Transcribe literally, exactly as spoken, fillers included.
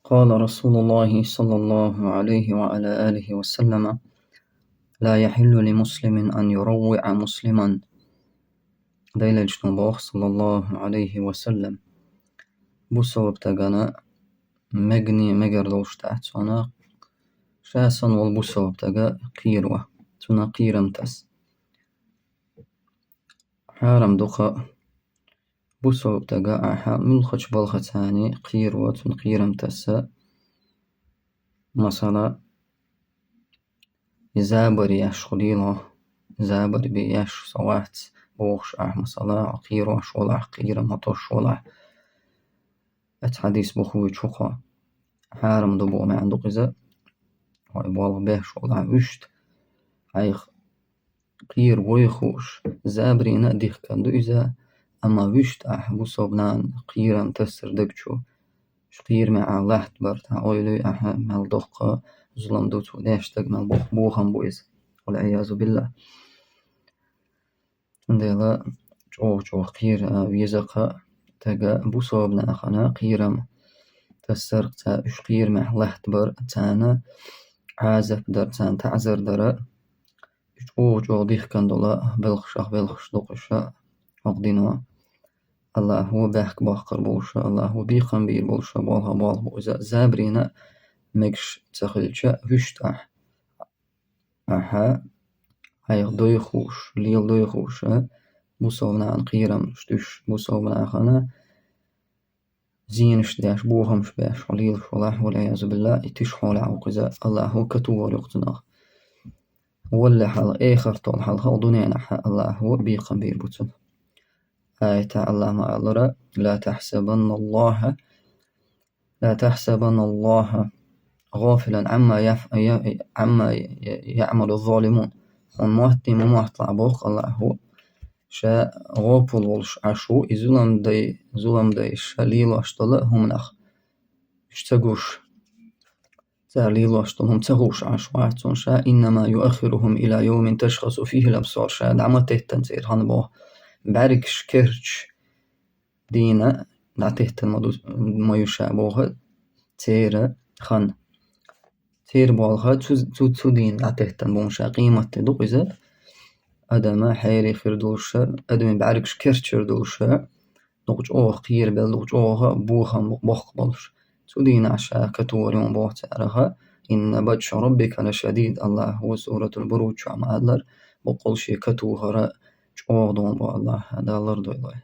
قال رسول الله صلى الله عليه وعلى آله وسلم: لا يحل لمسلم أن يروع مسلما. Делаьчун боху, саллаллаху алейхи ва саллам: бусалба тагана мегни мегар долуш тӀаьхьа цунах ша санна волу бусалба тага кхийро, цунах кхийрам таса. Хьарам ду-кх бусалба тага ахьа муьлххачу балхацани кхийро, цунна кхийрам таса. Масала, и забар еш хӀу лело, забар бен еш со вац бохуш ахьа, масала, хьо кхийрош волахь, кхийрам хьо тосуш волахь. Оцу хьадис боху вуьйчу хӀокхо. Хьарам ду боху маьӀна ду-кх иза. Хьо и болх беш волахь вуьшта, хьайх кхийра вай хууш, забарина а дихкан ду иза, амма вуьшта ахьа бусалба нахана кхийрам тасар даг чу, уьш кхийрамехь латтабар, тӀаккха ойла юй ахьа, мел доккха зулам ду цо деш, стаг мел бохам бу иза. Вал-Ӏиязу биллахӀ. Цундела чӀогӀа-чӀогӀа кхийра веза-кх тага бусалба нахана кхийрам тасар, цара уьш кхийрамехь латтабар, царна Ӏазап дар, царна таӀзар дар. Уьш чӀогӀа-чӀогӀа дихкан долу белхашах белхаш ду-кх уьш хӀокху дино. АллахӀа бехк боккхур болуш, АллахӀа бекхам бийр болуш болх, болх бу иза, забарина мегаш ца хилча вуьшта ахьа. Ахьа хьайх дой хууш, леладой хууш, бусалба нахана кхийрам туьйсуш, бусалба нахана зенаш деш, бохамаш беш хьо лелаш волахь, вал-Ӏиязу биллахӀ, и тиша хьолехь ву-кх иза, АллахӀа катор ю-кх цунах. Валле хьалха, эхартол хьалха, хӀокху дуьненахь АллахӀа бекхам бийр бу цунна. Аятехь АллахӀа ма-аллара: لا تحسبن الله لا تحسبن الله غافلا عما يف- ي- عما ي- يعمل الظالمون. Хьуна мотт ма мотталахь, боху АллахӀа, ша гӀопал волуш Ӏаш ву и зулам дай, зулам дайша лелош долу хӀуманах. Уьш ца гуш, цара лелош долу хӀума ца хууш Ӏаш вац цунна ша. إنما يؤخرهم إلى يوم تشخص فيه الأبصار. Ша дӀа ма теттан церан хан боху, бӀаьргаш керчаш дийна дӀатеттан ма ду, ма ю ша боху церан хан. Церан болх цу, цу, цу дийна дӀатеттан бу ша, къематде ду-кх иза. Адама хьерий хир долуш, адамийн бӀаьргаш керчар долуш, дукха чӀогӀа кхерабелла, дукха чӀогӀа бохам боккха болуш. Цу дийнахь ша катор ю боху царах. إن بطش ربك لشديد. АллахӀа Суратул-Буруж чохь ма-аллара, баккъалла шен катухар чӀогӀа ду боху АллахӀа, Дала лардойла вай.